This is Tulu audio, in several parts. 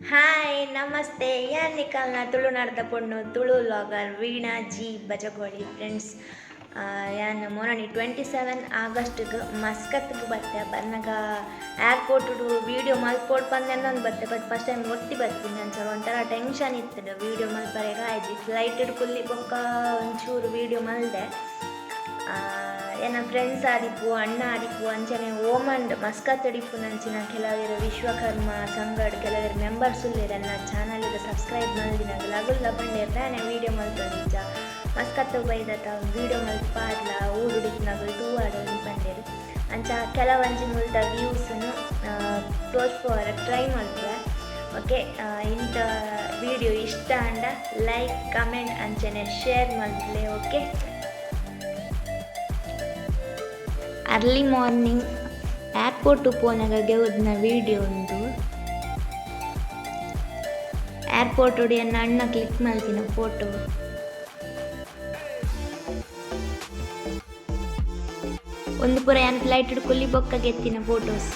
ಹಾಯ್, ನಮಸ್ತೆ. ಯಾನ್ ನಿಕಲ್ನ ತುಳುನಾಡ್ದ ಪೊಣ್ಣು, ತುಳು ವ್ಲಾಗರ್ ವೀಣಾ ಜಿ ಬಜಗೋಳಿ. ಫ್ರೆಂಡ್ಸ್, ಯಾನ್ ಮೊನನಿ 27 ಆಗಸ್ಟ್ಗೆ ಮಸ್ಕತ್ಗೆ ಬತ್ತೆ. ಬನ್ನಗ ಏರ್ಪೋರ್ಟ್ ವೀಡಿಯೋ ಮಲ್ಪೋಡು ಪಂದ್ ಬತ್ತೆ. ಬಟ್ ಫಸ್ಟ್ ಟೈಮ್ ಒರ್ತಿ ಬರ್ತೀನಿ ಅಂಚ ಒಂಥರ ಟೆನ್ಷನ್ ಇತ್ತು. ವೀಡಿಯೋ ಮಲ್ಪರೆಗ ಆಯ್ಜಿ. ಫ್ಲೈಟ್ ಕುಲ್ಲಿ ಬೊಕ್ಕ ಒಂಚೂರು ವೀಡಿಯೋ ಮಲ್ದೆ. ಎನ್ನ ಫ್ರೆಂಡ್ಸ್ ಆದಿಪ್ಪು, ಅಣ್ಣ ಆದಿಪ್ಪು, ಅಂಚನೆ ಓಮನ್ ಮಸ್ಕತ್ ಇಪ್ಪುನಂಚಿನ ಕೆಲವೆರ್ ವಿಶ್ವಕರ್ಮ ಸಂಘಡ್ ಕೆಲವೆರ್ ಮೆಂಬರ್ಸ್ ಉಲ್ಲೆರ್. ಎನ್ನ ಚಾನಲ್ಗೆ ಸಬ್ಸ್ಕ್ರೈಬ್ ಮಲ್ದಿನಗುಲು ಅಗುಲ್ಲ ಪಂಡೆರ್, ದಾನೆ ವೀಡಿಯೋ ಮಲ್ತೊಂದಿಜ್ಜ, ಮಸ್ಕತ್ ಬೈದತ, ವೀಡಿಯೋ ಮಲ್ತ್ ಪಾಡ್ಲ, ಊರುಡಿತ್ತಿನಗುಲು ತೂವಡ್ ಪಂಡೆರ್. ಅಂಚ ಕೆಲವೊಂಜಿ ಮುಲ್ತ ವ್ಯೂಸ್ನು ತೋಜ್ಪೋವರ ಟ್ರೈ ಮಲ್ಪುವೆ. ಓಕೆ, ಇಂಥ ವಿಡಿಯೋ ಇಷ್ಟ ಆಂಡ ಲೈಕ್, ಕಮೆಂಟ್ ಅಂಚನೆ ಶೇರ್ ಮಲ್ಪುಲೆ. ಓಕೆ, ಅರ್ಲಿ ಮಾರ್ನಿಂಗ್ ಏರ್ಪೋರ್ಟ್ ಪೋನಗ ಗೆವುದ್ನ ವಿಡಿಯೋ ಉಂದು. ಏರ್ಪೋರ್ಟ್ ಎನ್ನ ಅಣ್ಣ ಕ್ಲಿಕ್ ಮಲ್ತಿನ ಫೋಟೋ. ಒಂದು ಪೂರ ಯಾನ್ ಫ್ಲೈಟ್ ಕುಲ್ಲಿ ಬೊಕ್ಕ ಗೆತ್ತಿನ ಫೋಟೋಸ್.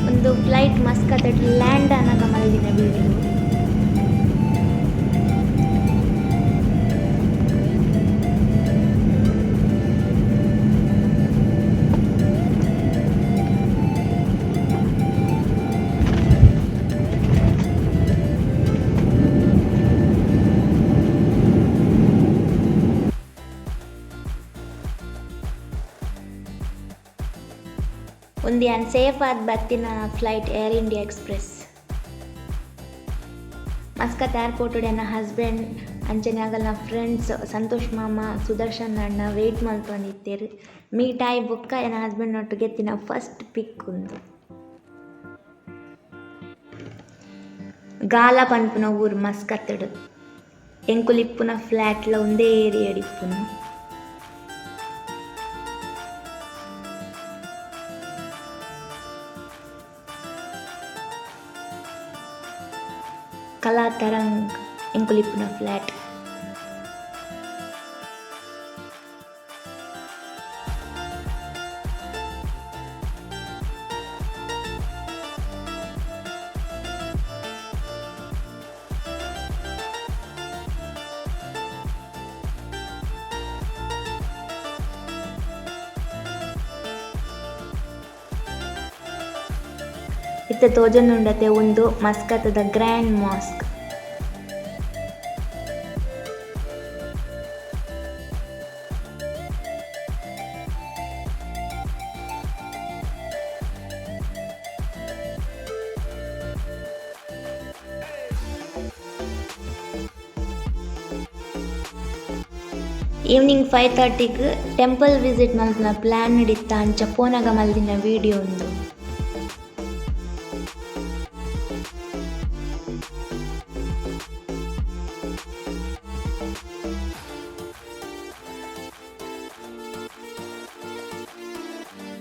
ಒಂದು ಫ್ಲೈಟ್ ಮಸ್ಕತ್ ಲ್ಯಾಂಡ್ ಆನಗ ಮಲ್ದಿನ ವಿಡಿಯೋ. ಒಂದು ಯಾನ್ ಸೇಫ್ ಆದ್ ಬತ್ತಿನ flight air India express. Muscat airport ಎನ್ನ ಹಸ್ಬೆಂಡ್ ಅಂಚನೆ ಅಗಲ್ನ ಫ್ರೆಂಡ್ಸ್ ಸಂತೋಷ್ ಮಾಮ, ಸುದರ್ಶನ್ ಅಣ್ಣ ವೇಟ್ ಮಲ್ತೊಂದಿತ್ತೆರ್. ಮೀಟ್ ಆಯಿ ಬೊಕ್ಕ ಎನ್ನ ಹಸ್ಬೆಂಡ್ ಒಟ್ಟಿಗೆ ಎತ್ತಿನ ಫಸ್ಟ್ ಪಿಕ್ ಉಂದು. ಗಾಲ ಪನ್ಪುನ ಊರು ಮಸ್ಕತ್ಡ್. ಎಂಕುಲು ಇಪ್ಪುನ ಫ್ಲಾಟ್ಲ ಉಂದೇ ಏರಿಯಾಡ್ ಇಪ್ಪುನು. ಕಲಾ ತರಂಗ್ ಎಂಕುಲು ಇಪ್ಪುನ ಫ್ಲಾಟ್. ಇತ್ತೆ ತೋಜೊಂದುಂಡತೆ ಉಂದು ಮಸ್ಕತ್ತದ ಗ್ರ್ಯಾಂಡ್ ಮಾಸ್ಕ್. ಈವ್ನಿಂಗ್ 5:30ಗ್ ಟೆಂಪಲ್ ವಿಸಿಟ್ ಮಲ್ಪುನ ಪ್ಲಾನ್ ಇತ್ತ. ಅಂಚ ಪೋನಗ ಮಲ್ದಿನ ವಿಡಿಯೋ ಉಂದು.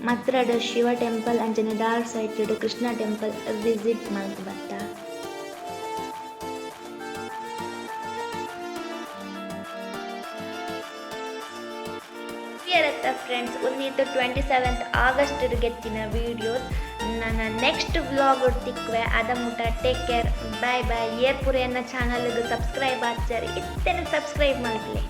ಮತ್ರಾಡ್ ಶಿವ ಟೆಂಪಲ್ ಅಂಚನೆ ದಾರ್ ಸೈಡ್ ಕೃಷ್ಣ ಟೆಂಪಲ್ ವಿಸಿಟ್ ಮಲ್ತ್ ಬತ್ತ. ಫ್ರೆಂಡ್ಸ್, ಉಂದಿತ್ತು 27 ಆಗಸ್ಟ್ ಗೆತ್ತಿನ ವೀಡಿಯೋಸ್. ನನ್ನ ನೆಕ್ಸ್ಟ್ ವ್ಲಾಗ್ ತಿಕ್ಕುವೆ. ಅದ ಮುಟ ಟೇಕ್ ಕೇರ್, ಬಾಯ್ ಬಾಯ್. ಏರ್ ಪೂರ ಎನ್ನ ಚಾನಲ್ಗೆ ಸಬ್ಸ್ಕ್ರೈಬ್ ಆಚಾರಿ, ಇತ್ತೇನೆ ಸಬ್ಸ್ಕ್ರೈಬ್ ಮಲ್ಪಲೆ.